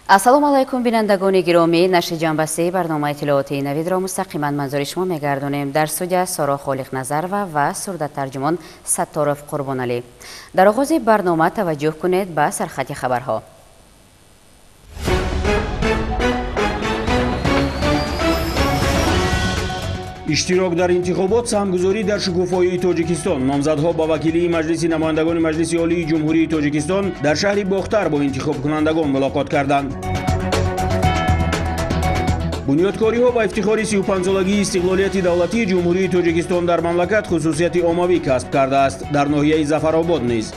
Ассалому алайкум, бинандагони гиромӣ. Нашри ҷанбастаи барномаи иттилоотии Навидро мустақиман манзури шумо мегардонем. Дар студия Соро Холиқназарова ва сурдатарҷумон Сатторов Қурбоналӣ. Дар оғози барнома таваҷҷӯҳ кунед ба сархати хабарҳо. Иштирок дар интихобот саҳмгузорӣ дар шукуфоии Тоҷикистон. Номзадҳо ба вакилии Маҷлиси намояндагони Маҷлиси Олии Ҷумҳурии Тоҷикистон дар шаҳри Бохтар бо интихобкунандагон мулоқот карданд. Бунёдкориҳо ба ифтихори 35-солагии истиқлолияти давлатии Ҷумҳурии Тоҷикистон дар мамлакат хусусияти оммавӣ касб кардааст. Дар ноҳияи Зафаробод низ.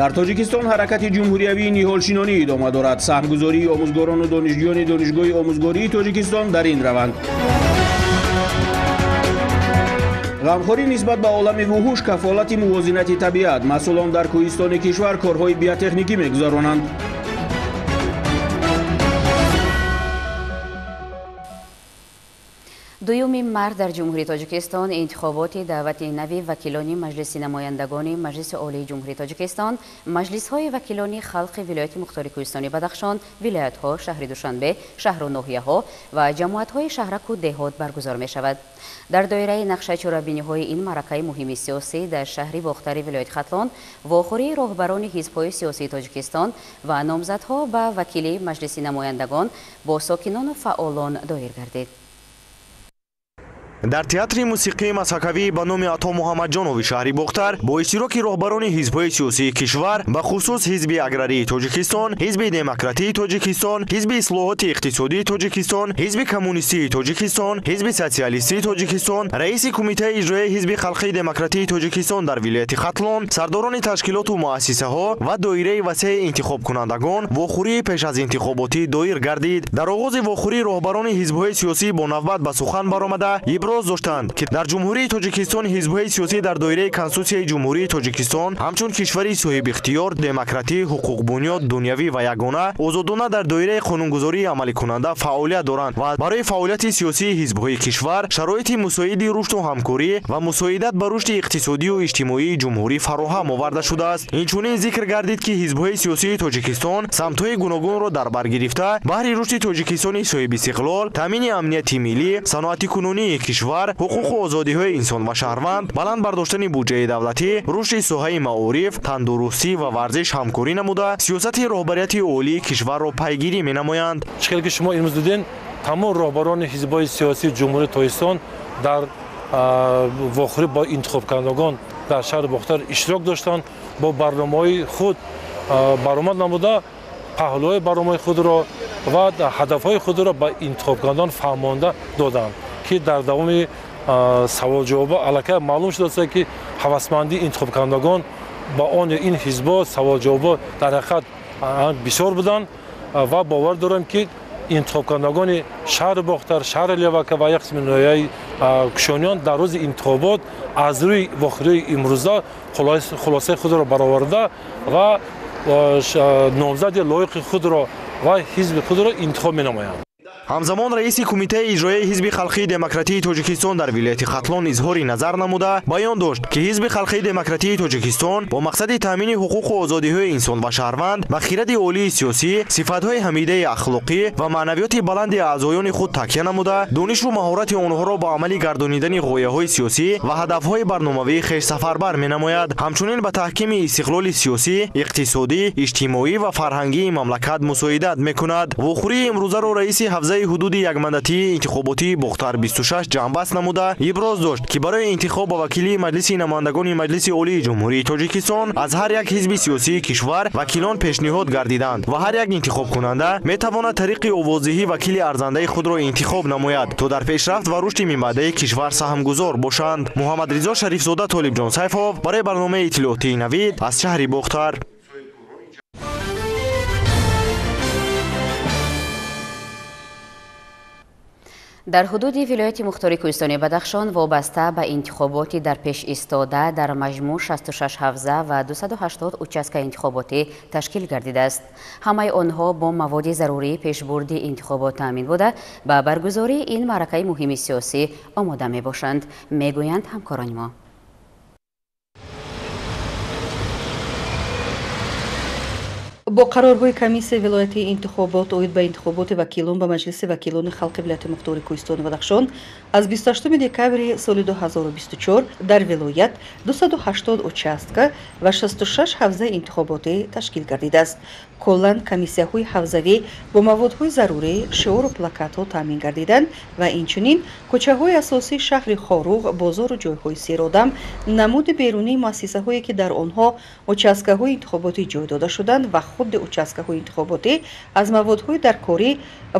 Дар Тоҷикистон ҳаракати ҷумҳуриявии ниҳолшинонӣ идома дорад. Саҳмгузории омӯзгорону донишҷӯёни Донишгоҳи омӯзгории Тоҷикистон дар ин раванд. Ғамхорӣ нисбат ба олами вуҳуш кафолати мувозинати табиат. Масъулон дар кӯҳистони кишвар корҳои биотехникӣ мегузаронанд. Дуюми март дар Ҷумҳурии Тоҷикистон интихоботи даъвати нави вакилони Маҷлиси намояндагони Маҷлиси Олии Ҷумҳурии Тоҷикистон, маҷлисҳои вакилони халқи вилояти Мухтори Кӯҳистони Бадахшон, вилоятҳо, шаҳри Душанбе, шаҳру ноҳияҳо ва ҷамоатҳои шаҳраку деҳот баргузор мешавад. Дар доираи нақшаи чорабиниҳои ин маъракаи муҳими сиёсӣ дар шаҳри Бохтари вилояти Хатлон вохӯрии роҳбарони ҳизбҳои сиёсии Тоҷикистон ва номзадҳо ба вакилии Маҷлиси намояндагон бо сокинону фаъолон доир гардид. Дар театри мусиқии масхакавӣ ба номи Ато Муҳаммадҷонови шаҳри Бохтар бо иштироки роҳбарони ҳизбҳои сиёсии кишвар, ба хусус Ҳизби аграрии Тоҷикистон, Ҳизби демократии Тоҷикистон, Ҳизби ислоҳоти иқтисодии Тоҷикистон, Ҳизби коммунистии Тоҷикистон, Ҳизби социалистии Тоҷикистон, раиси Кумитаи иҷроияи Ҳизби халқии демократии Тоҷикистон дар вилояти Хатлон, сардорони ташкилоту муассисаҳо ва доираи васеи интихобкунандагон вохӯрии пеш аз интихоботӣ доир гардид. Дар оғози вохӯрӣ роҳбарони ҳизбҳои сиёсӣ бо навбат ба сухан баромада иброз доштанд, ки дар Ҷумҳурии Тоҷикистон ҳизбҳои сиёсӣ дар доираи Конститутсияи Ҷумҳурии Тоҷикистон ҳамчун кишвари соҳибихтиёр, демократӣ, ҳуқуқбунёд, дунявӣ ва ягона озодона дар доираи қонунгузории амаликунанда фаъолият доранд ва барои фаъолияти сиёсии ҳизбҳои кишвар шароити мусоиди рушду ҳамкорӣ ва мусоидат ба рушди иқтисодию иҷтимоии ҷумҳурӣ фароҳам оварда шудааст. Инчунин зикр гардид, ки ҳизбҳои сиёсии Тоҷикистон самтҳои гуногунро дар бар гирифта баҳри рушди Тоҷикистони соҳибистиқлол, таъмини амнияти миллӣ, саноатикунонии кишвар, ҳуқуқу озодиҳои инсон ва шаҳрванд, баланд бардоштани буҷаи давлатӣ, рушди соҳаи маориф, тандурустӣ ва варзиш ҳамкорӣ намуда сиёсати роҳбарияти олии кишварро пайгирӣ менамоянд. Чӣ хел ки шумо имрӯз дидем, тамом роҳбарони ҳизбҳои сиёсии Ҷумҳурии Тоҷикистон дар вохӯрӣ бо интихобкунандагон дар шаҳри Бохтар иштирок доштанд, бо барномаҳои худ баромад намуда паҳлӯҳои барномаи худро ва ҳадафҳои худро ба интихобкунандагон фаҳмонда доданд, ки дар давоми саволҷавобҳо аллакай маълум шудааст, ки ҳавасмандии интихобкунандагон ба он ё ин ҳизбҳо саволҷавобҳо дар ҳақиқат бисёр буданд ва бовар дорам, ки интихобкунандагони шаҳри Бохтар, шаҳри Левака ва як қисми ноҳияи Кушониён дар рӯзи интихобот аз рӯи вохӯрии имрӯза хулосаи худро бароварда ва номзади лоиқи худро ва ҳизби худро интихоб менамоянд. Ҳамзамон раиси Кумитаи иҷроияи Ҳизби халқии демократии Тоҷикистон дар вилояти Хатлон изҳори назар намуда баён дошт, ки Ҳизби халқии демократии Тоҷикистон бо мақсади таъмини ҳуқуқу озодиҳои инсон ва шаҳрванд ба хиради олии сиёсӣ, сифатҳои ҳамидаи ахлоқӣ ва маънавиёти баланди аъзоёни худ такя намуда донишу маҳорати онҳоро ба амалӣ гардонидани ғояҳои сиёсӣ ва ҳадафҳои барномавии хеш сафарбар менамояд. Ҳамчунин ба таҳкими истиқлоли сиёсӣ, иқтисодӣ, иҷтимоӣ ва фарҳангии мамлакат мусоидат мекунад. Вохӯрии имрӯзаро раиси ҳавзаи ҳудуди якмандатии интихоботии Бохтар 26 ҷамъбаст намуда иброз дошт, ки барои интихоб ба вакилии Маҷлиси намояндагони Маҷлиси Олии Ҷумҳурии Тоҷикистон аз ҳар як ҳизби сиёсии кишвар вакилон пешниҳод гардиданд ва ҳар як интихобкунанда метавонад тариқи овоздиҳӣ вакили арзандаи худро интихоб намояд, то дар пешрафт ва рушди минбаъдаи кишвар саҳмгузор бошанд. Муҳаммадризо Шарифзода, Толибҷон Сайфов барои барномаи иттилоотии Навид аз шаҳри Бохтар. Дар ҳудуди вилояти Мухтори Кӯҳистони Бадахшон вобаста ба интихоботи дар пеш истода дар маҷмӯъ 66 ҳавза ва 280 участка интихоботӣ ташкил гардидааст. Ҳамаи онҳо бо маводи зарурии пешбурди интихобот таъмин буда ба баргузории ин маъракаи муҳими сиёсӣ омода мебошанд, мегӯянд ҳамкорони мо. Бо қарорҳои комиссияи вилоятии интихобот оид ба интихоботи вакилон ба Маҷлиси вакилони халқи вилояти мухтори Кӯҳистони Бадахшон аз 28 декабри соли 2024 дар вилоят 280 участка ва 66 ҳавзаи интихоботӣ ташкил гардидааст. Куллан комиссияҳои ҳавзавӣ бо маводҳои зарурӣ, шиору плакатҳо таъмин гардиданд ва инчунин кӯчаҳои асосии шаҳри Хоруғ, бозору ҷойҳои серодам, намуди берунии муассисаҳое ки дар онҳо участкаҳои интихоботӣ ҷой дода шуданд ва худи участкаҳои интихоботӣ аз маводҳои даркорӣ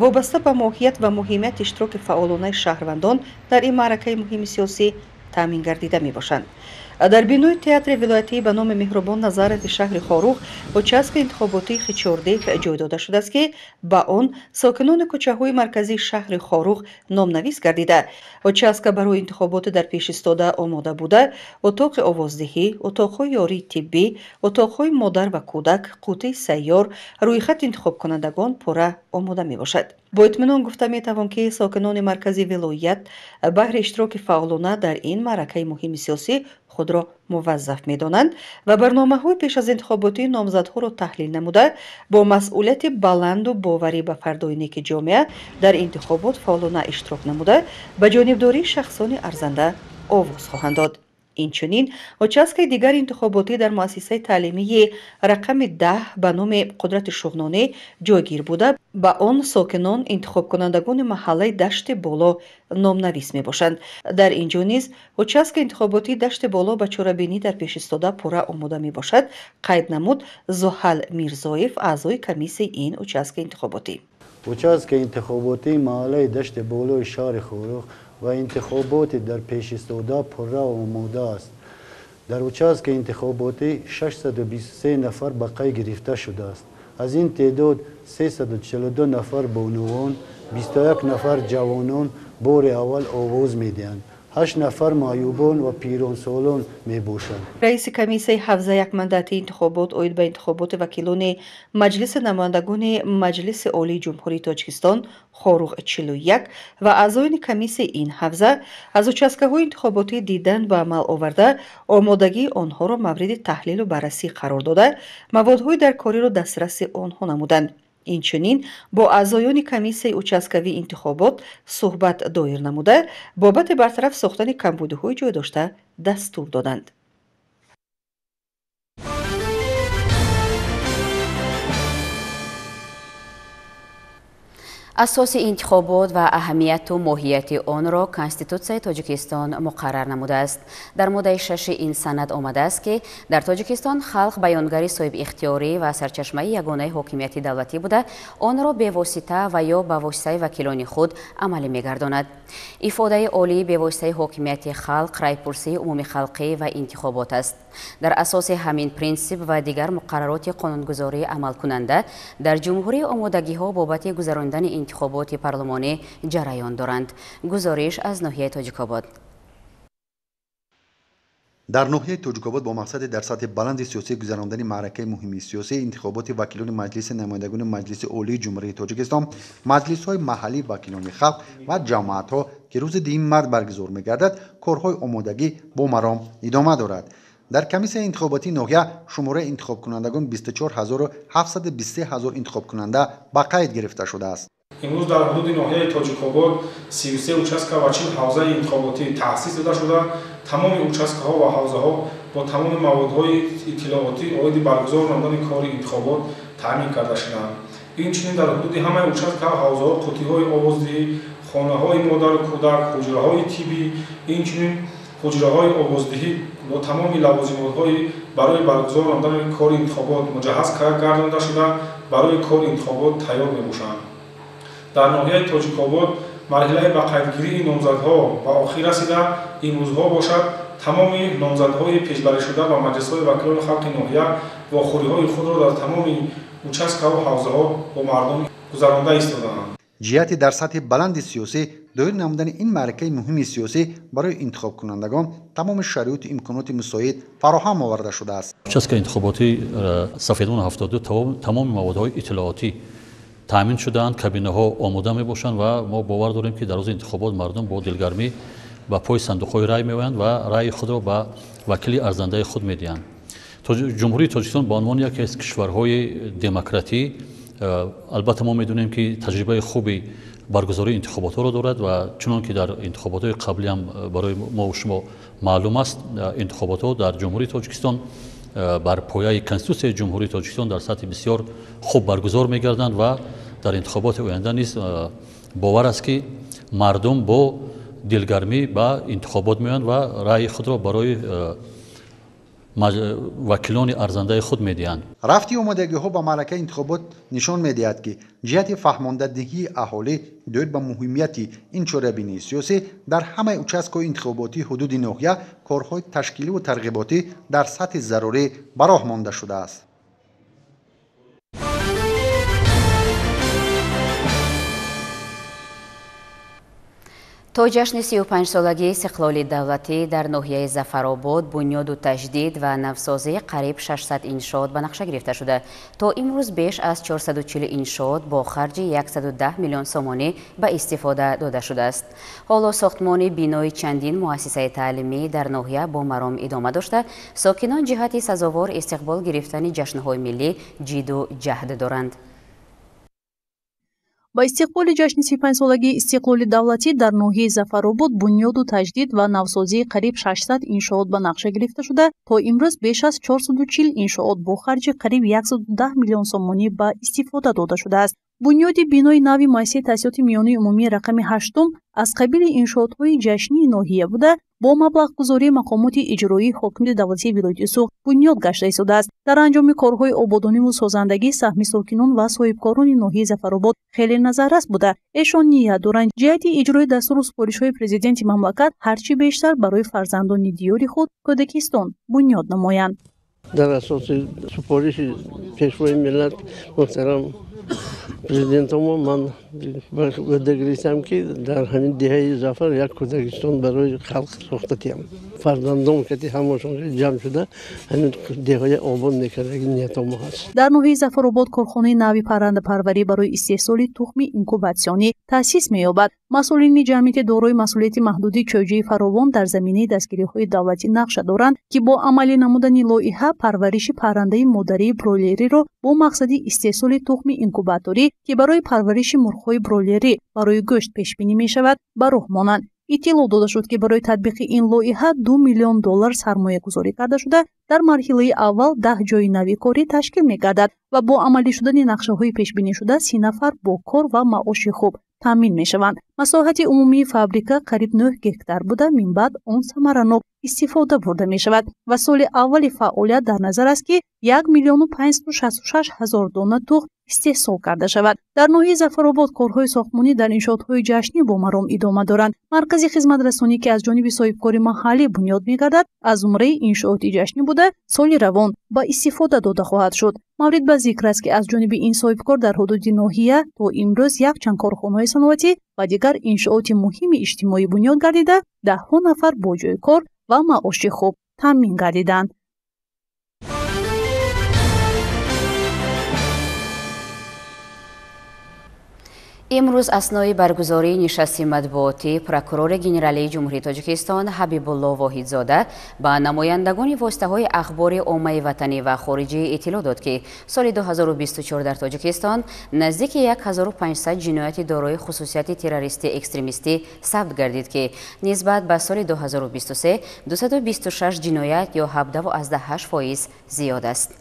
вобаста ба моҳият ва муҳимияти иштироки фаъолонаи шаҳрвандон дар ин маъракаи муҳими сиёсӣ таъмин гардида мебошанд. Дар бинои театри вилоятӣ ба номи Меҳрубон Назарови шаҳри Хоруғ участкаи интихоботии Хичордеҳ ҷой дода шудааст, ки ба он сокинони кӯчаҳои марказии шаҳри Хоруғ номнавис гардида. Участка барои интихоботи дар пеш истода омода буда, утоқи овоздиҳӣ, утоқҳои ёрии тиббӣ, утоқҳои модар ва кӯдак, қутии сайёр, рӯйхати интихобкунандагон пурра омода мебошад. Бо итминон гуфта метавон, ки сокинони маркази вилоят баҳри иштироки фаъолона дар ин маъракаи муҳими сиёсӣ худро муваззаф медонанд ва барномаҳои пеш аз интихоботии номзадҳоро таҳлил намуда, бо масъулияти баланду боварӣ ба фардои неки ҷомеа дар интихобот фаъолона иштирок намуда, ба ҷонибдории шахсони арзанда овоз хоҳанд дод. Инчунин участкаи дигари интихоботӣ дар муассисаи таълимии рақами 10 ба номи Қудрати Шуғнонӣ ҷойгир буда, ба он сокинон интихобкунандагони маҳаллаи Дашти Боло номнавис мебошанд. Дар ин ҷо низ участкаи интихоботии Дашти Боло ба чорабинӣ дар пеш истода пурра омода мебошад, қайд намуд Зуҳал Мирзоев, аъзои комиссияи ин участкаи интихоботӣ. Участкаи интихоботии маҳаллаи Дашти Болои шаҳри Хоруғ ва интихоботи дар пеш истода пурра омода аст. Дар участки интихоботӣ 623 нафар ба қайд гирифта шудааст. Аз ин теъдод 342 нафар бонувон, 21 нафар ҷавонон бори аввал овоз медиҳанд. 8 нафар маъюбон ва пиронсолон мебошанд. Раиси комиссияи ҳавза якмандатии интихобот оид ба интихоботи вакилони Маҷлиси намояндагони Маҷлиси Олии Ҷумҳурии Тоҷикистон Хоруғ 41 ва аъзоёни комиссияи ин ҳавза аз участкаҳои интихоботӣ дидан ба амал оварда, омодагии онҳоро мавриди таҳлилу баррасӣ қарор дода, маводҳои даркориро дастраси онҳо намуданд. Инчунин бо аъзоёни комиссияи участкавии интихобот суҳбат доир намуда, бобати бартараф сохтани камбудиҳои ҷой дошта дастур доданд. Асоси интихобот ва аҳамияту моҳияти онро Конститутсияи Тоҷикистон муқаррар намудааст. Дар моддаи 6 ин санад омадааст, ки дар Тоҷикистон халқ баёнгари соҳибихтиёрӣ ва сарчашмаи ягонаи ҳокимияти давлатӣ буда, онро бевосита ва ё ба воситаи вакилони худ амалӣ мегардонад. Ифодаи олии бевоситаи ҳокимияти халқ райпурсии умумихалқӣ ва интихобот аст. Дар асоси ҳамин принсип ва дигар муқаррароти қонунгузории амалкунанда дар ҷумҳурӣ омодагиҳо бобати гузаронидани интихоботи парлумонӣ ҷараён доранд. Гузориш аз ноҳияи Тоҷикобод. Дар ноҳияи Тоҷикобод бо мақсади дар сатҳи баланди сиёсӣ гузарондани маъракаи муҳими сиёсӣ интихоботи вакилони Маҷлиси намояндагони Маҷлиси Олии Ҷумҳурии Тоҷикистон, маҷлисҳои маҳаллии вакилони халқ ва ҷамоатҳо, ки рӯзи 2 март баргузор мегардад, корҳои омодагӣ бо маром идома дорад. Дар комиссияи интихоботии ноҳия шумораи интихобкунандагон 24723 ҳазор интихобкунанда ба қайд гирифта шудааст. Имрӯз дар ҳудуди ноҳияи Тоҷикобод 33 участка ва 40 ҳавзаи интихоботӣ таъсис дода шуда, тамоми участкаҳо ва ҳавзаҳо бо тамоми маводҳои иттилоотӣ оиди баргузор намудани кори интихобот таъмин карда шуданд. Инчунин дар ҳудуди ҳамаи участка ва ҳавзаҳо қутиҳои овоздиҳӣ, хонаҳои модару кӯдак, ҳуҷраҳои тиббӣ, инчунин ҳуҷраҳои овоздиҳӣ бо тамоми лавозимотҳои барои баргузор намудани кори интихобот муҷаҳҳаз гардонида шуда, барои кори интихобот тайёр мебошанд. Дар ноҳияи Тоҷикобод марҳилаи ба қайдгирии номзадҳо ба охир расида, имрӯзҳо бошад тамоми номзадҳои пешбаришуда ба маҷлисҳои вакилони халқи ноҳия вохӯриҳои худро дар тамоми участкаву ҳавзаҳо бо мардум гузаронда истодаанд. Ҷиҳати дар сатҳи баланди сиёсӣ доир намудани ин маъракаи муҳими сиёсӣ барои интихобкунандагон тамоми шароиту имконоти мусоид фароҳам оварда шудааст. Участка интихоботии Сафедон 72 тамоми маводҳои иттилоотӣ таъмин шудаанд, кабинаҳо омода мебошанд ва мо бовар дорем, ки дар рӯзи интихобот мардум бо дилгармӣ ба пои сандуқҳои рай меоянд ва раъи худро ба вакили арзандаи худ медиҳанд. Ҷумҳурии Тоҷикистон ба унвони яке аз кишварҳои демократӣ, албатта мо медонем, ки таҷрибаи хуби баргузории интихоботҳоро дорад ва чунон ки дар интихоботҳои қаблӣ ҳам барои мо шумо маълум аст, интихоботҳо дар Ҷумҳурии Тоҷикистон бар пояи Конститутсияи Ҷумҳурии Тоҷикистон дар сатҳи бисёр хуб баргузор мегарданд ва дар интихоботи оянда низ бовар аст, ки мардум бо дилгармӣ ба интихобот меоянд ва раъйи худро барои вакилони арзандаи худ медиҳанд. Рафти омодагиҳо ба маъракаи интихобот нишон медиҳад, ки ҷиҳати фаҳмондадиҳии аҳолӣ доир ба муҳимияти ин чорабинии сиёсӣ дар ҳамаи участкаҳои интихоботии ҳудуди ноҳия корҳои ташкиливу тарғиботӣ дар сатҳи зарурӣ ба роҳ монда шудааст. То ҷашни 35-солагии истиқлоли давлатӣ дар ноҳияи Зафаробод бунёду таҷдид ва навсозии қариб 600 иншоот ба нақша гирифта шуда, то имрӯз беш аз 440 иншоот бо харҷи 110 миллион сомонӣ ба истифода дода шудааст. Ҳоло сохтмони бинои чандин муассисаи таълимӣ дар ноҳия бо маром идома дошта, сокинон ҷиҳати сазовор истиқбол гирифтани ҷашнҳои миллӣ ҷиду ҷаҳд доранд. Ба истиқболи ҷашни 35-солагии истиқлоли давлатӣ дар ноҳияи Зафаробод бунёду таҷдид ва навсозии қариб 600 иншоот ба нақша гирифта шуда, то имрӯз беш аз 440 иншоот бо харҷи қариб 110 миллион сомонӣ ба истифода дода шудааст. Бунёди бинои нави муассисаи таҳсилоти миёнаи умумии рақами 8 аз қабили иншоотҳои ҷашнии ноҳия буда, бо маблағгузории мақомоти иҷроии ҳокимияти давлатии вилояти Суғд бунёд гашта истодааст. Дар анҷоми корҳои ободониву созандагӣ саҳми сокинон ва соҳибкорони ноҳияи Зафаробод хеле назаррас буда, эшон ният доранд ҷиҳати иҷрои дастуру супоришҳои президенти мамлакат ҳарчи бештар барои фарзандони диёри худ Кӯдакистон бунёд намоянд. Дар асоси супориши пешвои миллат муҳтарам президентомо ман ваъда гирифтам, ки дар ҳамин деҳаи Зафар як кӯдакистон барои халқ сохта диҳам. Фарзандон кати ҳамашон ҷамъ шуда ҳамин деҳая обод мекардаги ниятомо ҳаст. Дар ноҳияи Зафаробод корхонаи нави паррандапарварӣ барои истеҳсоли тухми инкубатсионӣ таъсис меёбад. Масъулини ҷамъияти дорои масъулияти маҳдуди чойҷии фаровон дар заминаи дастгириҳои давлатӣ нақша доранд, ки бо амалӣ намудани лоиҳа парвариши паррандаи модарии бройлериро бо мақсади истеҳсоли тухми инкубаторӣ, ки барои парвариши мурғҳои бройлерӣ барои гӯшт пешбинӣ мешавад, ба роҳ монанд. Иттилоъ дода шуд, ки барои татбиқи ин лоиҳа 2 миллион доллар сармоягузорӣ карда шуда, дар марҳилаи аввал 10 ҷойи нави корӣ ташкил мегардад ва бо амалӣ шудани нақшаҳои пешбинишуда 30 нафар бо кор ва маоши хуб таъмин мешаванд. Масоҳати умумии фабрика қариб 9 гектар буда, минбаъд он самаранок истифода бурда мешавад ва соли аввали фаъолият дар назар аст, ки 1 566 000 дона тухм истеҳсол карда шавад. Дар ноҳияи Зафаробод корҳои сохтмонӣ дар иншоотҳои ҷашнӣ бо маром идома доранд. Маркази хизматрасонӣ, ки аз ҷониби соҳибкори маҳаллӣ бунёд мегардад, аз зумраи иншооти ҷашнӣ буда, соли равон ба истифода дода хоҳад шуд. Маврид ба зикр аст, ки аз ҷониби ин соҳибкор дар ҳудуди ноҳия то имрӯз якчанд корхонаҳои саноатӣ ва дигар иншооти муҳими иҷтимоӣ бунёд гардида, даҳҳо нафар бо ҷойи кор ва маоши хуб таъмин гардиданд. Имрӯз аснои баргузории нишасти матбуотӣ прокурори генералии Ҷумҳурии Тоҷикистон Ҳабибулло Воҳидзода ба намояндагони воситаҳои ахбори оммаи ватанӣ ва хориҷӣ иттилоъ дод, ки соли 2024 дар Тоҷикистон наздики 1500 ҷинояти дорои хусусияти террористӣ-экстремистӣ сабт гардид, ки нисбат ба соли 2023 226 ҷиноят ё 17,8% зиёд аст.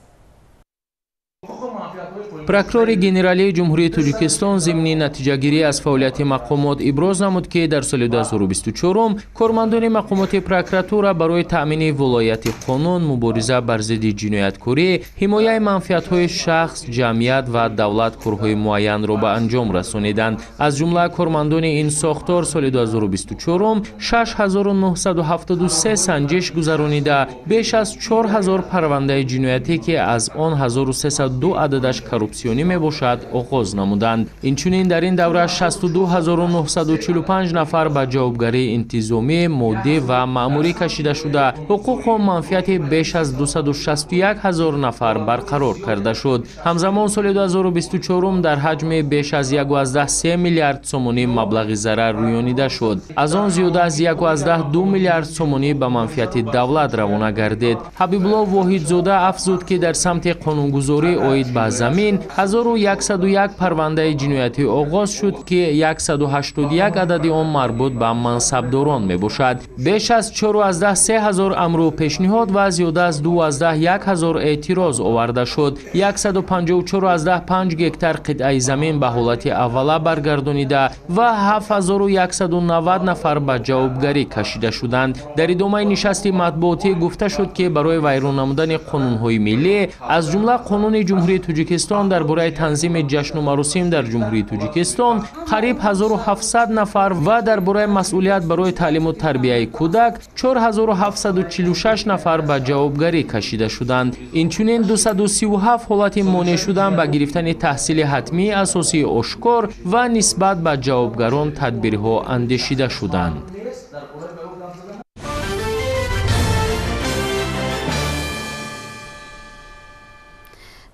Прокурори генералии Ҷумҳурии Тоҷикистон зимни натиҷагирӣ аз фаъолияти мақомот иброз намуд, ки дар соли 2024 кормандони мақомоти прокуратура барои таъмини вилояти қонун, мубориза бар зидди ҷинояткорӣ, ҳимояи манфиатҳои шахс, ҷамъият ва давлат корҳои муайянро ба анҷом расониданд. Аз ҷумла кормандони ин сохтор соли 2024 6973 санҷиш гузаронида, беш аз 4000 парвандаи ҷиноятӣ, ки аз он 1302 адад ададаш коррупсионӣ мебошад оғоз намуданд. Инчунин дар ин давра 62945 нафар ба ҷавобгарии интизомӣ, моддӣ ва маъмурӣ кашида шуда, ҳуқуқу манфиати беш аз 261 ҳазор нафар барқарор карда шуд. Ҳамзамон соли 2024 дар ҳаҷми беш аз 1,3 миллиард сомонӣ маблағи зарар рӯёнида шуд. Аз он зиёда аз 1,2 миллиард сомонӣ ба манфиати давлат равона гардид. Ҳабибулло Воҳидзода афзуд, ки дар самти қонунгузорӣ оид ба замин 1101 парвандаи ҷиноятӣ оғоз шуд, ки 181 адади он марбут ба мансабдорон мебошад. Беш аз 4,3 ҳазор амру пешниҳод ва зиёда аз 2,1 ҳазор эътироз оварда шуд. 154,5 гектар қитъаи замин ба ҳолати аввала баргардонида ва 7190 нафар ба ҷавобгарӣ кашида шуданд. Дар идомаи нишасти матбуотӣ гуфта шуд, ки барои вайрон намудани қонунҳои миллӣ, аз ҷумла Қонуни Ҷумҳурии Тоҷикистон дар бораи танзими ҷашну маросим дар Ҷумҳурии Тоҷикистон, қариб 1700 нафар ва дар бораи масъулият барои таълиму тарбияи кӯдак 4746 нафар ба ҷавобгарӣ кашида шуданд. Инчунин 237 ҳолати монеъ шудан ба гирифтани таҳсили ҳатмии асосии ошкор ва нисбат ба ҷавобгарон тадбирҳо андешида шуданд.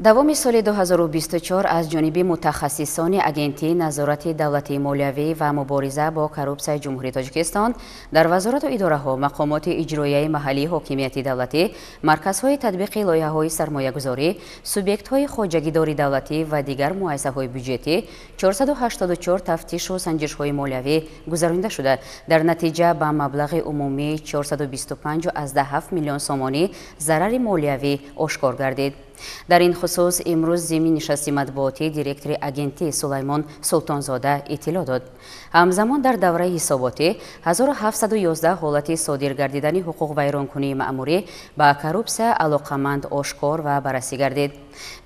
Давоми соли 2024 аз ҷониби мутахассисони Агентии назорати давлатии молиявӣ ва мубориза бо коррупсияи Ҷумҳурии Тоҷикистон дар вазорату идораҳо, мақомоти иҷроияи маҳаллии ҳокимияти давлатӣ, марказҳои татбиқи лоиҳаҳои сармоягузорӣ, субъектҳои хоҷагидори давлатӣ ва дигар муассисаҳои бюҷетӣ 484 тафтишу санҷишҳои молиявӣ гузаронида шуда, дар натиҷа ба маблағи умумии 425,7 миллион сомонӣ зарари молиявӣ ошкор гардид. Дар ин хусус имрӯз зимни нишасти матбуотӣ директори агентӣ Сулаймон Султонзода иттилоъ дод. Ҳамзамон дар давраи ҳисоботӣ 1711 ҳолати содир гардидани ҳуқуқвайронкунии маъмурӣ ба коррупсия алоқаманд ошкор ва баррасӣ гардид.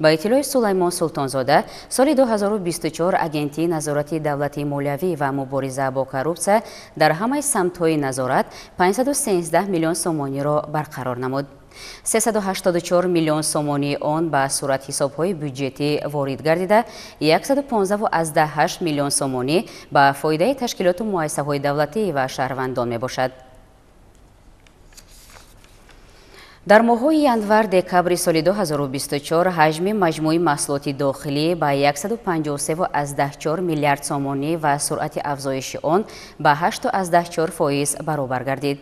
Ба иттилои Сулаймон Султонзода, соли 2024 Агентии назорати давлатии молиявӣ ва мубориза бо коррупсия дар ҳамаи самтҳои назорат 513 миллион сомониро барқарор намуд. 384 миллион сомонии он ба суратҳисобҳои бюҷетӣ ворид гардида, 115,8 миллион сомонӣ ба фоидаи ташкилоту муассисаҳои давлатӣ ва шаҳрвандон мебошад. Дар моҳҳои январ-декабри соли 2024 ҳаҷми маҷмӯи маҳсулоти дохилӣ ба 153,4 миллиард сомонӣ ва суръати афзоиши он ба 8,4% баробар гардид.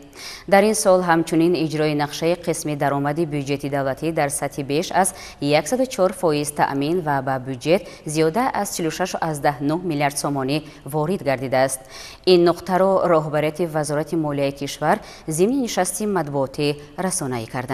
Дар ин сол ҳамчунин иҷрои нақшаи қисми даромади бюҷети давлатӣ дар сатҳи беш аз 104% таъмин ва ба бюҷет зиёда аз 46,9 миллиард сомонӣ ворид гардидааст. Ин нуқтаро роҳбарияти Вазорати молияи кишвар зимни нишасти матбуотӣ расонаӣ карданд.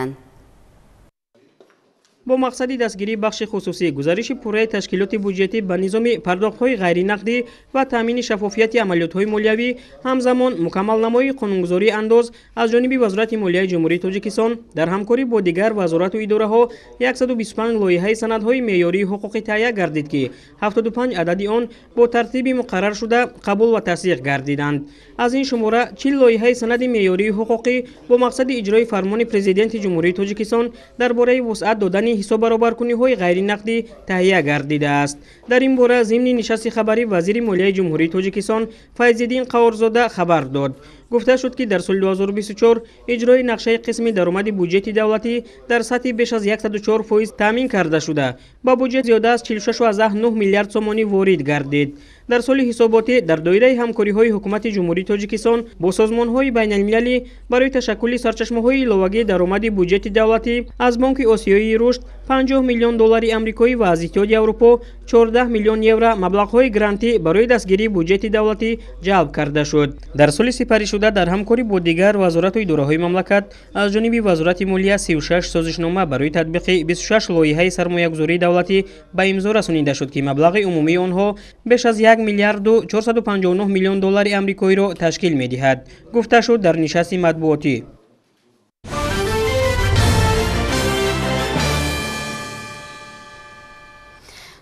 Бо мақсади дастгирии бахши хусусӣ, гузариши пурраи ташкилоти буҷетӣ ба низоми пардохтҳои ғайринақдӣ ва таъмини шаффофияти амалиётҳои молиявӣ, ҳамзамон мукаммалнамоии қонунгузории андоз аз ҷониби Вазорати молияи Ҷумҳурии Тоҷикистон дар ҳамкорӣ бо дигар вазорату идораҳо 125 лоиҳаи санадҳои меъёрии ҳуқуқӣ таҳия гардид, ки 75 адади он бо тартиби муқарраршуда қабул ва тасдиқ гардиданд. Аз ин шумора 40 лоиҳаи санади меъёрии ҳуқуқӣ бо мақсади иҷрои фармони Президенти Ҷумҳурии Тоҷикистон дар бораи вусъат додани ҳисоббаробаркуниҳои ғайринақдӣ таҳия гардидааст. Дар ин бора зимни нишасти хабарӣ вазири молияи Ҷумҳурии Тоҷикистон Файзиддин Қаҳорзода хабар дод. Гуфта шуд, ки дар соли 2024 иҷрои нақшаи қисми даромади буҷети давлатӣ дар сатҳи беш аз 104% таъмин карда шуда, ба буҷет зиёда аз 46,9 миллиард сомонӣ ворид гардид. Дар соли ҳисоботӣ дар доираи ҳамкориҳои Ҳукумати Ҷумҳурии Тоҷикистон бо созмонҳои байналмилалӣ барои ташаккули сарчашмаҳои иловагии даромади буҷети давлатӣ аз Бонки Осиёии рушд 50 миллион доллари амрикоӣ ва аз Иттиҳоди Аврупо 14 миллион евро маблағҳои грантӣ барои дастгирии буҷети давлатӣ ҷалб карда шуд. Дар соли сипаришуда дар ҳамкорӣ бо дигар вазорату идораҳои мамлакат аз ҷониби Вазорати молия 36 созишнома барои татбиқи 26 лоиҳаи сармоягузории давлатӣ ба имзо расонида шуд, ки маблағи умумии онҳо беш аз 1 миллиарду 459 миллион доллари амрикоиро ташкил медиҳад, гуфта шуд дар нишасти матбуотӣ.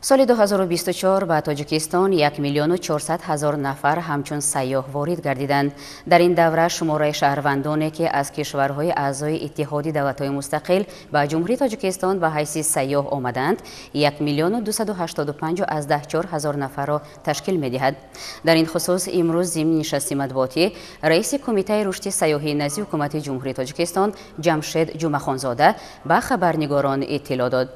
Соли 2024 ба Тоҷикистон 1 400 000 нафар ҳамчун сайёҳ ворид гардиданд. Дар ин давра шумораи шаҳрвандоне, ки аз кишварҳои аъзои Иттиҳоди давлатҳои мустақил ба Ҷумҳурии Тоҷикистон ба ҳайси сайёҳ омаданд, 1 285,4 ҳазор нафарро ташкил медиҳад. Дар ин хусус имрӯз зимни нишасти матбуотӣ раиси Кумитаи рушди сайёҳии назди Ҳукумати Ҷумҳурии Тоҷикистон Ҷамшед Ҷумахонзода ба хабарнигорон иттилоъ дод.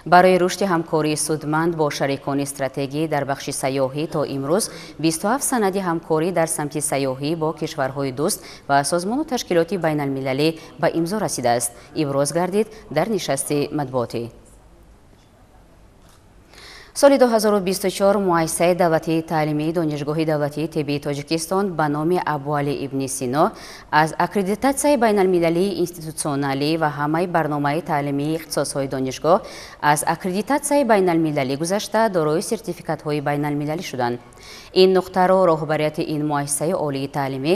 Барои рушди ҳамкории судманд бо шарикони стратегӣ дар бахши сайёҳӣ то имрӯз 27 санади ҳамкорӣ дар самти сайёҳӣ бо кишварҳои дӯст ва созмону ташкилоти байналмилалӣ ба имзо расидааст, иброз гардид дар нишасти матбуотӣ. Соли 2024 муассисаи давлатии таълимии Донишгоҳи давлатии тиббии Тоҷикистон ба номи Абуалӣ ибни Сино аз аккредитатсияи байналмилалии институтсионалӣ ва ҳамаи барномаи таълимии ихтисосҳои донишгоҳ аз аккредитатсияи байналмилалӣ гузашта дорои сертификатҳои байналмилалӣ шуданд. Ин нуқтаро роҳбарияти ин муассисаи олии таълимӣ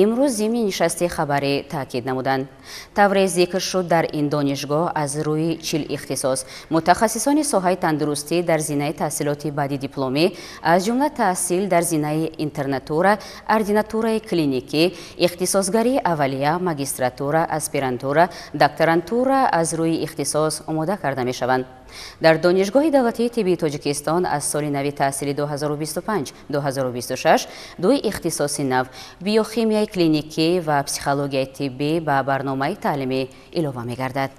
имрӯз зимни нишасти хабарӣ таъкид намуданд. Тавре зикр шуд, дар ин донишгоҳ аз рӯи 40 ихтисос мутахассисони соҳаи тандурустӣ дар зинаи таҳсилоти баъди дипломӣ, аз ҷумла таҳсил дар зинаи интернатура, ординатураи клиникӣ, ихтисосгарии аввалия, магистратура, аспирантура, докторантура аз рӯи ихтисос омода карда мешаванд. Дар Донишгоҳи давлатии тиббии Тоҷикистон аз соли нави таҳсили 2025-2026 ду ихтисоси нав биохимияи клиникӣ ва психологияи тиббӣ ба барномаи таълимӣ илова мегардад.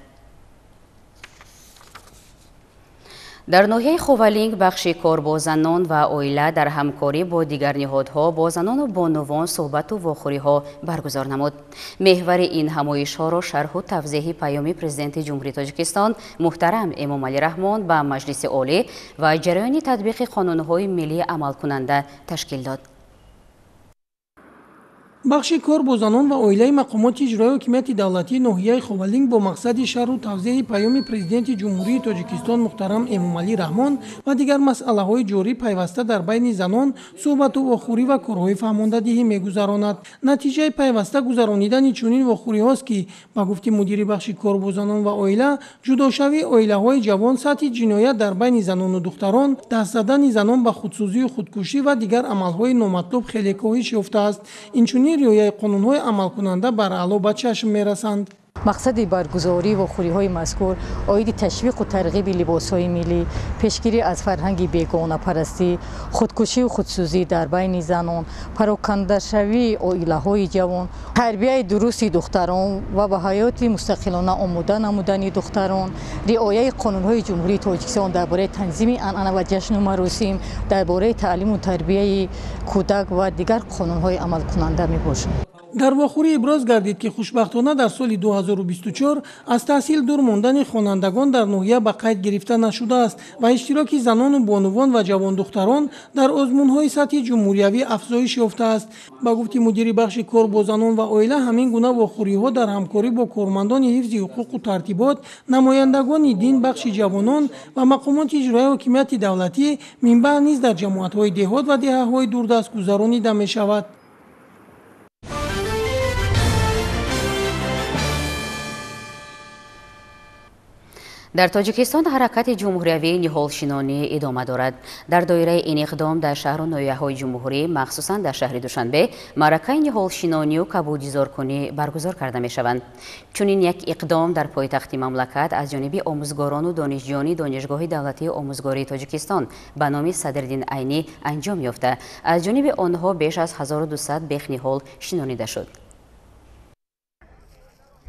Дар ноҳияи Ховалинг бахши кор бо занон ва оила дар ҳамкорӣ бо дигар ниҳодҳо бо занону бонувон суҳбату вохӯриҳо баргузор намуд. Меҳвари ин ҳамоишҳоро шарҳу тавзеҳи паёми Президенти Ҷумҳурии Тоҷикистон муҳтарам Эмомалӣ Раҳмон ба Маҷлиси Олӣ ва ҷараёни татбиқи қонунҳои миллии амалкунанда ташкил дод. Бахши кор бо занон ва оилаи мақомоти иҷроии ҳокимияти давлатии ноҳияи Ховалинг бо мақсади шарҳу тавзеҳи паёми Президенти Ҷумҳурии Тоҷикистон муҳтарам Эмомалӣ Раҳмон ва дигар масъалаҳои ҷорӣ пайваста дар байни занон суҳбату вохӯрӣ ва корҳои фаҳмондадиҳӣ мегузаронад. Натиҷаи пайваста гузаронидани чунин вохӯриҳост, ки ба гуфти мудири бахши кор бо занон ва оила, ҷудошавии оилаҳои ҷавон, сатҳи ҷиноят дар байни занону духтарон, даст задани занон ба худсӯзию худкушӣ ва дигар амалҳои номатлуб хеле коҳиш ёфтааст. Инчунин риояи қонунҳои амалкунанда бар аъло ба чашм мерасанд. Мақсади баргузорӣ вохӯриҳои мазкур оиди ташвиқу тарғиби либосҳои миллӣ, пешгирӣ аз фарҳанги бегонапарастӣ, худкушию худсӯзӣ дар байни занон, парокандашавии оилаҳои ҷавон, тарбияи дурусти духтарон ва ба ҳаёти мустақилона омода намудани духтарон, риояи қонунҳои Ҷумҳурии Тоҷикистон дар бораи танзими анъана ва ҷашну маросим, дар бораи таълиму тарбияи кӯдак ва дигар қонунҳои амалкунанда мебошад. Дар вохӯрӣ иброз гардид, ки хушбахтона дар соли 2024 аз таҳсил дур мондани хонандагон дар ноҳия ба қайд гирифта нашудааст ва иштироки занону бонувон ва ҷавондухтарон дар озмунҳои сатҳи ҷумҳуриявӣ афзоиш ёфтааст. Ба гуфти мудири бахши кор бо занон ва оила, ҳамин гуна вохӯриҳо дар ҳамкорӣ бо кормандони ҳифзи ҳуқуқу тартибот, намояндагони дин, бахши ҷавонон ва мақомоти иҷроияи ҳокимияти давлатӣ минбаъд низ дар ҷамоатҳои деҳот ва деҳаҳои дурдаст гузаронида мешавад. Дар Тоҷикистон ҳаракати ҷумҳуриявии ниҳолшинонӣ идома дорад. Дар доираи ин иқдом дар шаҳру ноҳияҳои ҷумҳурӣ, махсусан дар шаҳри Душанбе, маъракаи ниҳолшинонию кабудизоркунӣ баргузор карда мешаванд. Чунин як иқдом дар пойтахти мамлакат аз ҷониби омӯзгорону донишҷӯёни Донишгоҳи давлатии омӯзгории Тоҷикистон ба номи Садриддин Айнӣ анҷом ёфта, аз ҷониби онҳо беш аз 1200 бех ниҳол шинонида шуд.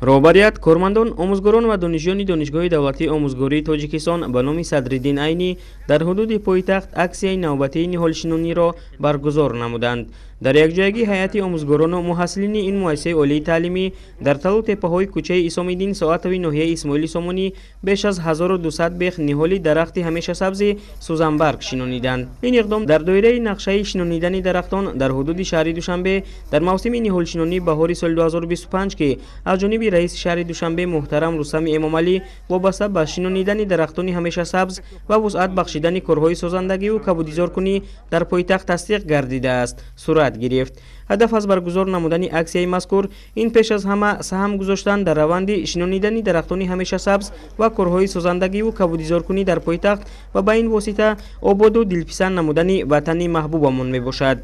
Роҳбарият, кормандон, омӯзгорон ва донишҷӯёни Донишгоҳи давлатии омӯзгории Тоҷикистон ба номи Садриддин Айнӣ дар ҳудуди пойтахт аксияи навбатии ниҳолшинониро баргузор намуданд. Дар якҷоягӣ ҳайати омӯзгорону муҳассилини ин муассисаи олии таълимӣ дар талу теппаҳои кӯчаи Исомиддин Соатови ноҳияи Исмоили Сомонӣ беш аз 1200 бех ниҳоли дарахти ҳамешасабзи сӯзанбарг шинониданд. Ин иқдом дар доираи нақшаи шинонидани дарахтон дар ҳудуди шаҳри Душанбе дар мавсими ниҳолшинонии баҳори соли 2025, ки аз ҷониби ташаббуси раиси шаҳри Душанбе муҳтарам Рустами Эмомалӣ вобаста ба шинонидани дарахтони ҳамеша сабз ва вусъат бахшидани корҳои созандагиву кабудизоркунӣ дар пойтахт тасдиқ гардидааст, сурат гирифт. Ҳадаф аз баргузор намудани аксияи мазкур ин пеш аз ҳама саҳм гузоштан дар раванди шинонидани дарахтони ҳамеша сабз ва корҳои созандагиву кабудизоркунӣ дар пойтахт ва ба ин восита ободу дилписанд намудани ватани маҳбубамон мебошад.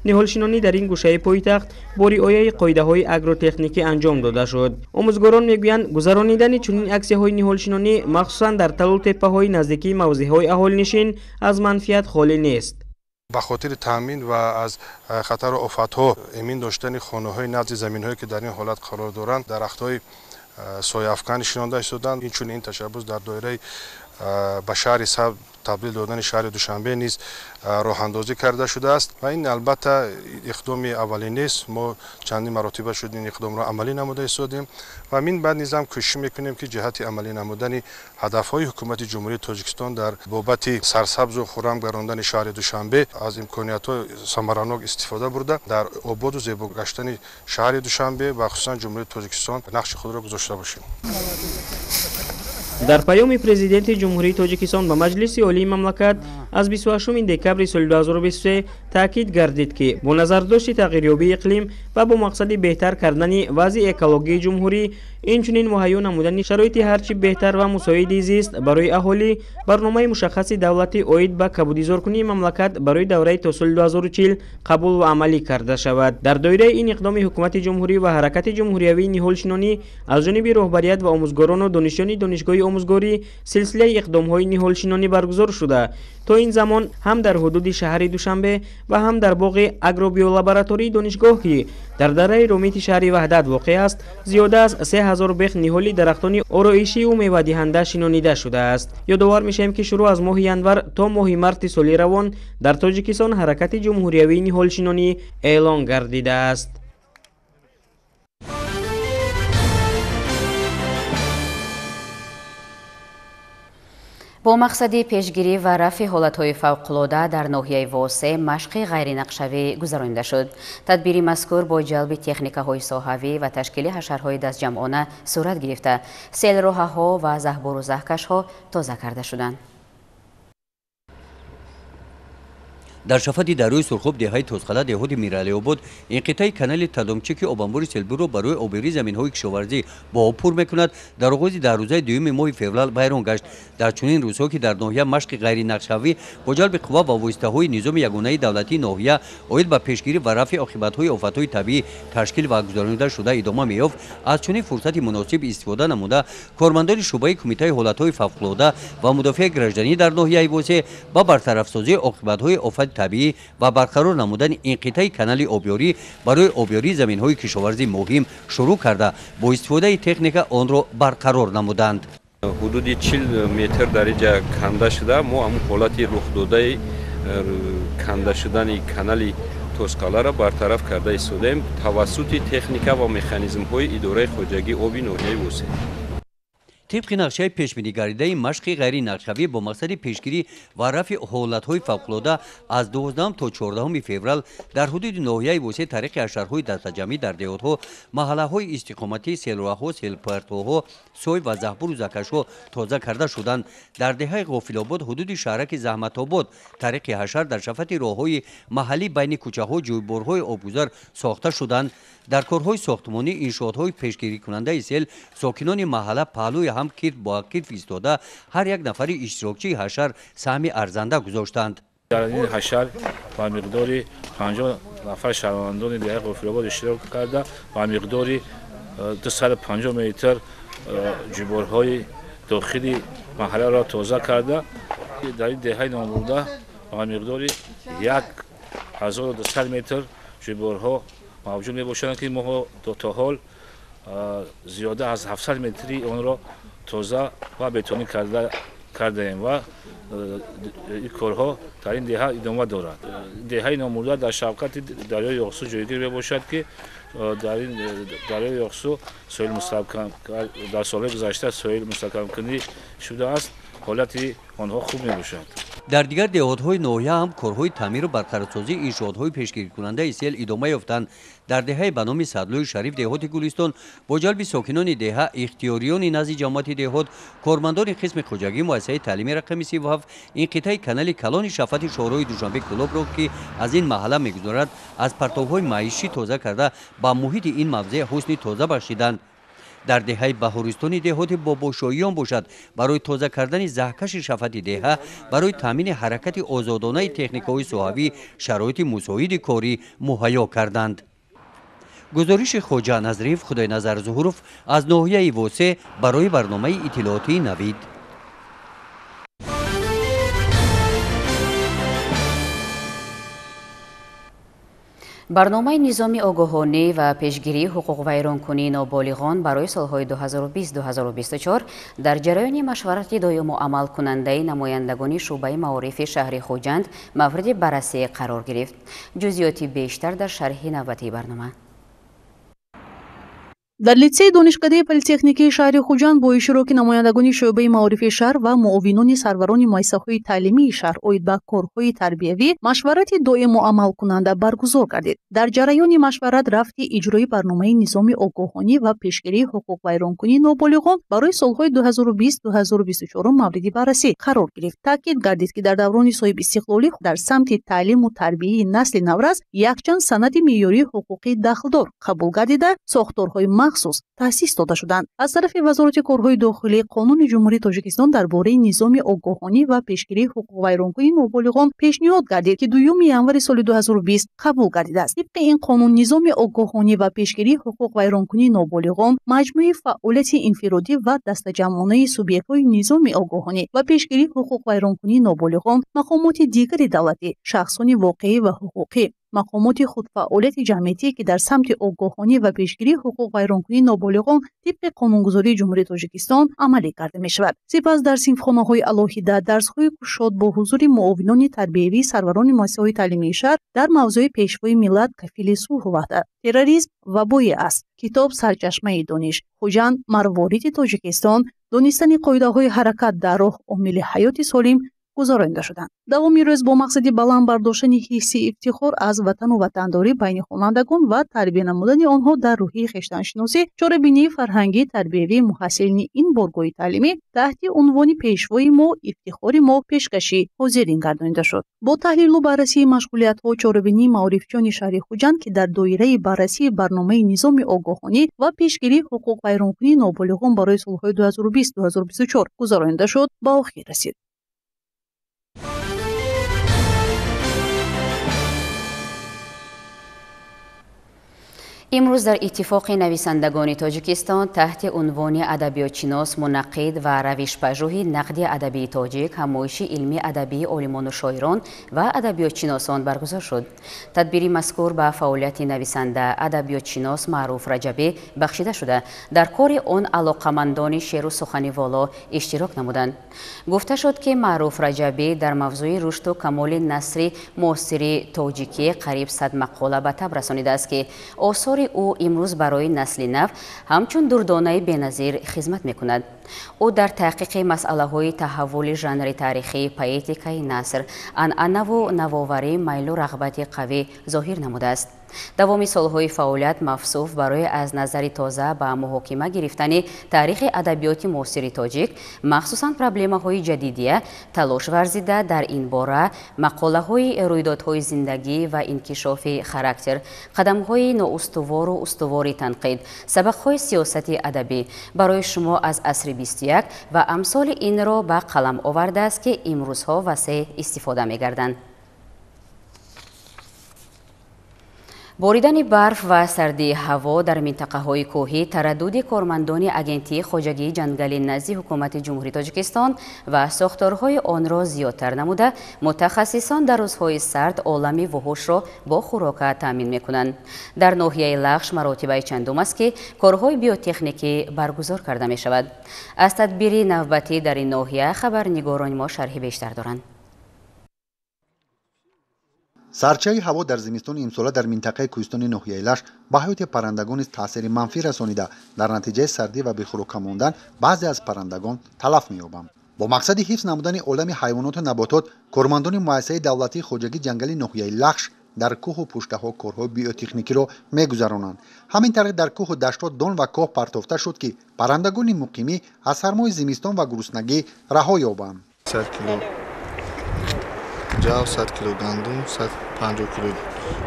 Ниҳолшинонӣ дар ин гӯшаи пойтахт бо риояи қоидаҳои агротехникӣ анҷом дода шуд. Омӯзгорон мегӯянд, гузаронидани чунин аксияҳои ниҳолшинонӣ махсусан дар талу теппаҳои наздикии мавзеъҳои аҳолинишин аз манфиат холӣ нест. Ба хотири таъмин ва аз хатару офатҳо эмин доштани хонаҳои назди заминҳое ки дар ин ҳолат қарор доранд, дарахтҳои сояафкан шинонда шуданд. Инчунин ин ташаббус дар доираи ба шаҳри сабз табдил додани шаҳри Душанбе низ роҳандозӣ карда шудааст ва ин албатта иқдоми аввалин нест. Мо чандин маротиба шуд ин иқдомро амалӣ намуда истодем ва мин баъд низ ҳам кӯшиш мекунем ки ҷиҳати амалӣ намудани ҳадафҳои ҳукумати Ҷумҳурии Тоҷикистон дар бобати сарсабзу хуррам гардондани шаҳри Душанбе аз имкониятҳои самаранок истифода бурда дар ободу зебо гаштани шаҳри Душанбе ва хусусан Ҷумҳурии Тоҷикистон нақши худро гузошта бошем. Дар паёми Президенти Ҷумҳурии Тоҷикистон ба Маҷлиси Олии мамлакат аз 28 декабри соли 2023 таъкид гардид, ки бо назардошти тағйирёбии иқлим ва бо мақсади беҳтар кардани вазъи экологии ҷумҳурӣ, инчунин муҳайё намудани шароити ҳарчи беҳтар ва мусоиди зист барои аҳолӣ, барномаи мушаххаси давлатӣ оид ба кабудизоркунии мамлакат барои давраи то соли 2040 қабул ва амалӣ карда шавад. Дар доираи ин иқдоми ҳукумати ҷумҳурӣ ва ҳаракати ҷумҳуриявии ниҳолшинонӣ аз ҷониби роҳбарият ва омӯзгорону донишҷӯёни донишгоҳи омӯзгорӣ силсилаи иқдомҳои ниҳолшинонӣ баргузор шуда, то ин замон ҳам дар ҳудуди шаҳри Душанбе ва ҳам дар боғи агробиолаборатории донишгоҳ, ки дар дараи Ромити шаҳри Ваҳдат воқеъ аст, зиёда аз 3000 бех ниҳоли дарахтони ороишию мевадиҳанда шинонида шудааст. Ёдовар мешавем, ки шурӯъ аз моҳи январ то моҳи марти соли равон дар Тоҷикистон ҳаракати ҷумҳуриявии ниҳолшинонӣ эълон гардидааст. Бо мақсади пешгирӣ ва рафъи ҳолатҳои фавқулода дар ноҳияи Восе машқи ғайринақшавӣ гузаронида шуд. Тадбири мазкур бо ҷалби техникаҳои соҳавӣ ва ташкили ҳашарҳои дастҷамъона сурат гирифта, селроҳаҳо ва заҳбуру заҳкашҳо тоза карда шуданд. Дар шафати дарёи Сурхоб деҳаи Тозқала деҳоти Миралиобод инқитъаи канали Тадомчӣ, ки обанбори селбурро барои обёрии заминҳои кишоварзӣ бо об пур мекунад, дар оғози 10 рӯзаи дуюми моҳи феврал вайрон гашт. Дар чунин рӯзҳо, ки дар ноҳия машқи ғайринақшавӣ бо ҷалби қувва ва воситаҳои низоми ягонаи давлатии ноҳия оид ба пешгирӣ ва рафъи оқибатҳои офатҳои табиӣ ташкил ва гузаронида шуда идома меёфт, аз чунин фурсати муносиб истифода намуда, кормандони шӯъбаи кумитаи ҳолатҳои фавқулода ва мудофиаи гражданӣ дар ноҳияи Восе ба бартарафсозии оқибатҳои офати табиӣ ва барқарор намудани инқитъаи канали обёрӣ барои обёрии заминҳои кишоварзӣ муҳим шурӯъ карда, бо истифодаи техника онро барқарор намуданд. Ҳудуди 40 метр дар инҷа канда шуда, мо ҳамун ҳолати рухдодаи канда шудани канали Тозқаларо бартараф карда истодаем тавассути техника ва механизмҳои идораи хоҷагии оби ноҳияи Восе. Тибқи нақшаи пешбинигардидаи машқи ғайринақшавӣ бо мақсади пешгирӣ ва рафъи ҳолатҳои фавқулода аз 12 то 14 феврал дар ҳудуди ноҳияи Восе тариқи ҳашарҳои дастаҷамъӣ дар деҳотҳо, маҳаллаҳои истиқоматӣ селроҳаҳо, селпартоҳо, сой ва заҳбуру заҳкашҳо тоза карда шуданд. Дар деҳаи Ғофилобод, ҳудуди шаҳраки Заҳматобод, тариқи ҳашар дар шафати роҳҳои маҳаллӣ байни кӯчаҳо ҷӯйборҳои обгузар сохта шуданд. Дар корҳои сохтмонӣ иншоотҳои пешгирикунандаи сел сокинони маҳалла паҳлӯи ҳам китф бо китф истода, ҳар як нафари иштирокчии ҳашар саҳми арзанда гузоштанд. Дар ин ҳашар ба миқдори 50 нафар шаҳрвандони деҳаи Ғофилобод иштирок карда, ба миқдори 250 метр ҷӯйборҳои дохили маҳалларо тоза карда, дар ин деҳаи номбурда ба миқдори 1200 метр ҷӯйборҳо мавҷуд мебошанд, ки мо то ҳол зиёда аз 700 метри онро тоза ва бетонӣ кардаем ва ин корҳо дар ин деҳа идома дорад. Деҳаи номбурда дар шавкати дарёи Ёқсу ҷойгир мебошад, ки дар ин дарёи Ёқсу соҳил мустаҳкам дар солҳои гузашта соҳил мустаҳкамкунӣ шудааст. Ҳолати онҳо хуб мебошад. Дар дигар деҳотҳои ноҳия ҳам корҳои таъмиру барқарорсозии иншоотҳои пешгирикунандаи сел идома ёфтанд. Дар деҳаи ба номи Садлӯи Шариф деҳоти Гулистон бо ҷалби сокинони деҳа, ихтиёриёни назди ҷамоати деҳот, кормандони қисми хоҷагии муассисаи таълими рақами 37 ин қитъаи канали калони шафати шоҳроҳи Душанбе Кӯлобро, ки аз ин маҳалла мегузарад, аз партовҳои маишӣ тоза карда ба муҳити ин мавзеъ ҳусни тоза бахшиданд. Дар деҳаи Баҳористони деҳоти Бобошоҳиён бошад, барои тоза кардани заҳкаши шафати деҳа, барои таъмини ҳаракати озодонаи техникаҳои соҳавӣ шароити мусоиди корӣ муҳайё карданд. Гузориши Хоҷа Назриев, Худойназар Зуҳуров аз ноҳияи Восе барои барномаи иттилоотии Навид. Барномаи низоми огоҳонӣ ва пешгирии ҳуқуқвайронкунии ноболиғон барои солҳои 2020-2024 дар ҷараёни машварати доиму амалкунандаи намояндагони шӯъбаи маорифи шаҳри Хуҷанд мавриди баррасӣ қарор гирифт. Ҷузъиёти бештар дар шарҳи навбатии барнома. Дар литсейи донишкадаи политехникии шаҳри Хуҷанд бо иштироки намояндагони шӯъбаи маорифи шаҳр ва муовинони сарварони муассисаҳои таълимии шаҳр оид ба корҳои тарбиявӣ машварати доиму амалкунанда баргузор гардид. Дар ҷараёни машварат рафти иҷрои барномаи низоми огоҳонӣ ва пешгирии ҳуқуқвайронкунии ноболиғон барои солҳои 2020-2024 мавриди баррасӣ қарор гирифт. Таъкид гардид, ки дар даврони соҳибистиқлолӣ дар самти таълиму тарбияи насли наврас якчанд санади меъёрии ҳуқуқии дахлдор қабул гардида, сохторҳои махсус таъсис дода шуданд. Аз тарафи Вазорати корҳои дохилӣ Қонуни Ҷумҳурии Тоҷикистон дар бораи низоми огоҳонӣ ва пешгирии ҳуқуқвайронкунии ноболиғон пешниҳод гардид, ки 2 январи соли 2020 қабул гардидааст. Тибқи ин қонун низоми огоҳонӣ ва пешгирии ҳуқуқвайронкунии ноболиғон маҷмӯи фаъолияти инфиродӣ ва дастаҷамъонаи субъектҳои низоми огоҳонӣ ва пешгирии ҳуқуқвайронкунии ноболиғон, мақомоти дигари давлатӣ, шахсони воқеӣ ва ҳуқуқӣ, мақомоти худфаъолияти ҷамъиятӣ, ки дар самти огоҳонӣ ва пешгирии ҳуқуқвайронкунии ноболиғон тибқи қонунгузории Ҷумҳурии Тоҷикистон амалӣ карда мешавад. Сипас дар синфхонаҳои алоҳида дарсҳои кушод бо ҳузури муовинони тарбиявии сарварони муассисаҳои таълимии шаҳр дар мавзӯи Пешвои миллат кафили сулҳу ваҳдат, терроризм вабое аст, китоб сарчашмаи дониш, Хуҷанд марвориди Тоҷикистон, донистани қоидаҳои ҳаракат дар роҳ омили ҳаёти солим гузаронида шуданд. Давоми рӯз бо мақсади баланд бардоштани ҳисси ифтихор аз ватану ватандорӣ байни хонандагон ва тарбия намудани онҳо дар рӯҳии хештаншиносӣ, чорабинии фарҳангӣ тарбиявии муҳассилини ин боргоҳи таълимӣ таҳти унвони Пешвои мо, ифтихори мо пешкашӣ ҳозирин гардонида шуд. Бо таҳлилу баррасии машғулиятҳо чорабинии маорифчиёни шаҳри Хуҷанд, ки дар доираи баррасии барномаи низоми огоҳонӣ ва пешгирии ҳуқуқвайронкунии ноболиғон барои солҳои 2020-2024 гузаронида шуд, ба охир расид. Имрӯз дар Иттифоқи нависандагони Тоҷикистон таҳти унвони адабиётшинос, мунаққид ва равишпажӯҳи нақди адабии тоҷик ҳамоиши илмии адабии олимону шоирон ва адабиётшиносон баргузор шуд. Тадбири мазкур ба фаъолияти нависанда, адабиётшинос Маъруф Раҷабӣ бахшида шуда, дар кори он алоқамандони шеъру сухани воло иштирок намуданд. Гуфта шуд, ки Маъруф Раҷабӣ дар мавзӯи рушду камоли насри муосири тоҷикӣ қариб 100 мақола ба таб расонидааст, ки осори ӯ имрӯз барои насли нав ҳамчун дурдонаи беназир хизмат мекунад. Ӯ дар таҳқиқи масъалаҳои таҳаввули жанри таърихӣ, поэтикаи наср, анъанаву навоварӣ майлу рағбати қавӣ зоҳир намудааст. Давоми солҳои фаъолият мавсуф барои аз назари тоза ба муҳокима гирифтани таърихи адабиёти муосири тоҷик, махсусан проблемаҳои ҷадидия, талош варзида дар ин бора мақолаҳои рӯйдодҳои зиндагӣ ва инкишофи характер, қадамҳои ноустувору устувори танқид, сабақҳои сиёсати адабӣ барои шумо аз асри 21 ва амсоли инро ба қалам овардааст, ки имрӯзҳо васеъ истифода мегарданд. Боридани барф ва сардии ҳаво дар минтақаҳои кӯҳӣ тараддуди кормандони агентии хоҷагии ҷангали назди ҳукумати Ҷумҳурии Тоҷикистон ва сохторҳои онро зиёдтар намуда, мутахассисон дар рӯзҳои сард олами вуҳушро бо хӯрока таъмин мекунанд. Дар ноҳияи Лахш маротибаи чандум аст, ки корҳои биотехникӣ баргузор карда мешавад. Аз тадбири навбатӣ дар ин ноҳия хабарнигорони мо шарҳи бештар доранд. Сарчаи ҳаво дар зимистони имсола дар минтақаи кӯҳистони ноҳияи Лахш ба ҳаёти паррандагон низ таъсири манфӣ расонида, дар натиҷаи сардӣ ва бехӯрока мондан баъзе аз паррандагон талаф меёбанд. Бо мақсади ҳифз намудани олами ҳайвоноту наботот, кормандони муассисаи давлатии хоҷагии ҷангали ноҳияи Лахш дар кӯҳу пуштаҳо корҳои биотехникиро мегузаронанд. Ҳамин тариқ дар кӯҳу даштҳо дон ва коҳ партофта шуд, ки паррандагони муқимӣ аз сармои зимистон ва гуруснагӣ раҳо ёбанд. 100 кило ҷав, 100 кило гандум, 150 кило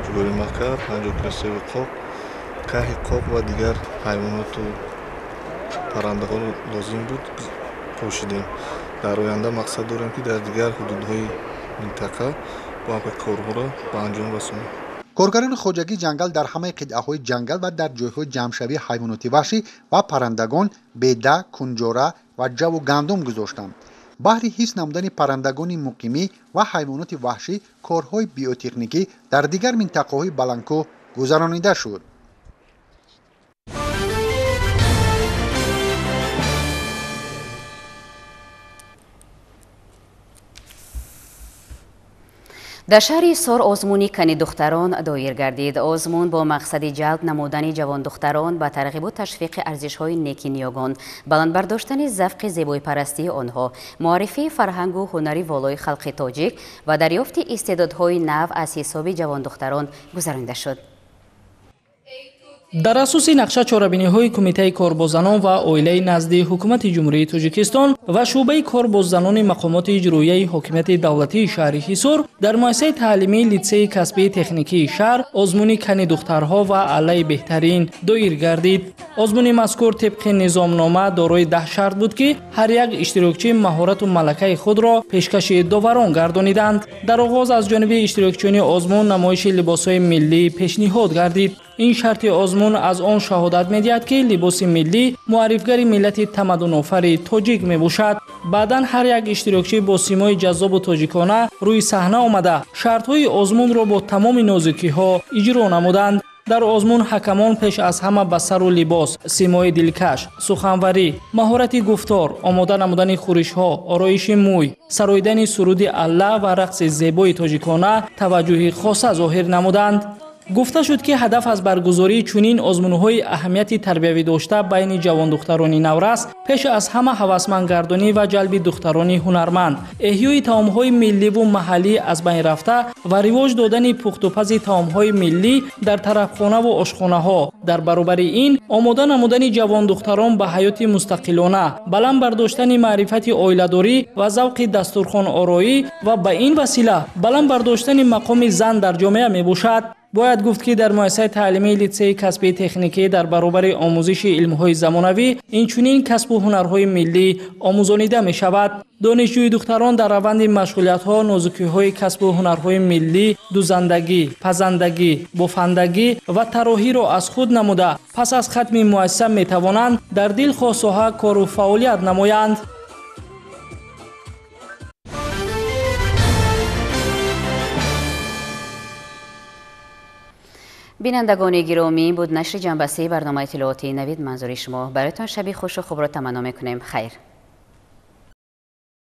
ҷугори мака, 50 кило себи қоқ, каҳи қоқ ва дигар ҳайвоноту паррандаҳо лозим буд, пӯшидем. Дар оянда мақсад дорем, ки дар дигар ҳудудҳои минтақа бо ҳамин корҳоро ба анҷом расонем. Коргарони хоҷагии ҷангал дар ҳамаи қитъаҳои ҷангал ва дар ҷойҳои ҷамъшавии ҳайвоноти ваҳшӣ ва паррандагон беда, кунҷора ва ҷаву гандум гузоштанд. Баҳри ҳифз намудани паррандагони муқимӣ ва ҳайвоноти ваҳшӣ корҳои биотехникӣ дар дигар минтақаҳои баландкӯҳ гузаронида шуд. Дар шаҳри Ҳисор озмуни кани духтарон доир гардид. Озмун бо мақсади ҷалб намудани ҷавондухтарон ба тарғибу ташвиқи арзишҳои неки ниёгон, баланд бардоштани завқи зебоипарастии онҳо, муаррифии фарҳангу ҳунари волои халқи тоҷик ва дарёфти истеъдодҳои нав аз ҳисоби ҷавондухтарон гузаронида шуд. Дар асоси нақша чорабиниҳои Кумитаи кор бо занон ва оилаи назди Ҳукумати Ҷумҳурии Тоҷикистон ва шӯъбаи кор бо занони мақомоти иҷроияи ҳокимияти давлатии шаҳри Ҳисор дар муассисаи таълимии литсеи касбии техникии шаҳр озмуни кани духтарҳо ва аллаи беҳтарин доир гардид. Озмуни мазкур тибқи низомнома дорои 10 шарт буд, ки ҳар як иштирокчӣ маҳорату малакаи худро пешкаши доварон гардониданд. Дар оғоз аз ҷониби иштирокчиёни озмун намоиши либосҳои миллӣ пешниҳод гардид. Ин шарти озмун аз он шаҳодат медиҳад, ки либоси миллӣ муаррифгари миллати тамаддунофари тоҷик мебошад. Баъдан ҳар як иштирокчӣ бо симои ҷаззобу тоҷикона рӯи саҳна омада, шартҳои озмунро бо тамоми нозукиҳо иҷро намуданд. Дар озмун ҳакамон пеш аз ҳама ба сару либос, симои дилкаш, суханварӣ, маҳорати гуфтор, омода намудани хӯришҳо, ороиши мӯй, сароидани суруди алла ва рақси зебои тоҷикона таваҷҷӯҳи хоса зоҳир намуданд. Гуфта шуд, ки ҳадаф аз баргузории чунин озмунҳои аҳамияти тарбиявӣ дошта байни ҷавондухтарони наврас пеш аз ҳама ҳавасмандгардонӣ ва ҷалби духтарони ҳунарманд, эҳёи таомҳои милливу маҳаллӣ аз байн рафта ва ривоҷ додани пухтупази таомҳои миллӣ дар тарабхонаву ошхонаҳо. Дар баробари ин омода намудани ҷавондухтарон ба ҳаёти мустақилона, баланд бардоштани маърифати оиладорӣ ва завқи дастурхонороӣ ва ба ин васила баланд бардоштани мақоми зан дар ҷомеа мебошад. Бояд гуфт, ки дар муассисаи таълимии литсеи касбии техникӣ дар баробари омӯзиши илмҳои замонавӣ инчунин касбу ҳунарҳои миллӣ омӯзонида мешавад. Донишҷӯи духтарон дар раванди машғулиятҳо нозукиҳои касбу ҳунарҳои миллӣ, дузандагӣ, пазандагӣ, бофандагӣ ва тарроҳиро аз худ намуда, пас аз хатми муассиса метавонанд дар дилхоҳ соҳа кору фаъолият намоянд. Бинандагони гиромӣ, буд нашри ҷанбастаи барномаи иттилоотии Навид манзури шумо. Бароятон шаби хушу хубро таманно мекунем. Хайр.